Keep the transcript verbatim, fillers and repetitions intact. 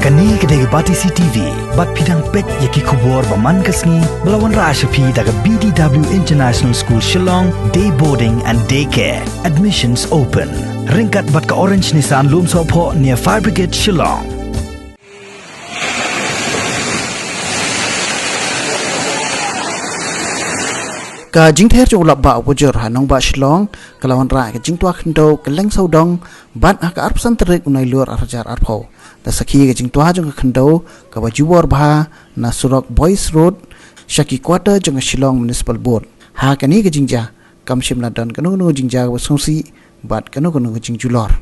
Kane ka dei ka Batesi T V, bad phi dang peit ïa ki khubor ba man ka sngi, ba la wanrah sha phi da ka B D W International School Shillong, Day Boarding and Day Care. Admissions open. Ryngkat bad ka Orange Nissan Lumsohphoh near Fire Brigade Shillong. Ka jingther jong u lap bah u bujur ha nongbah Shillong, ka la wanrah ka jingtwa khyndew ka leng sawdong, bad ha ka arphew san tarik u Nailur arhajar arphew. Da sakhi ka jingtwa jong ka khyndew, kaba ju bor bha na surok Boyce Road, sha ki quarter jong ka Shillong Municipal Board. Ha kane ka jingjia, kam shym la don kano kano jingjia kaba sngewsih, bad kano kano jingjulor.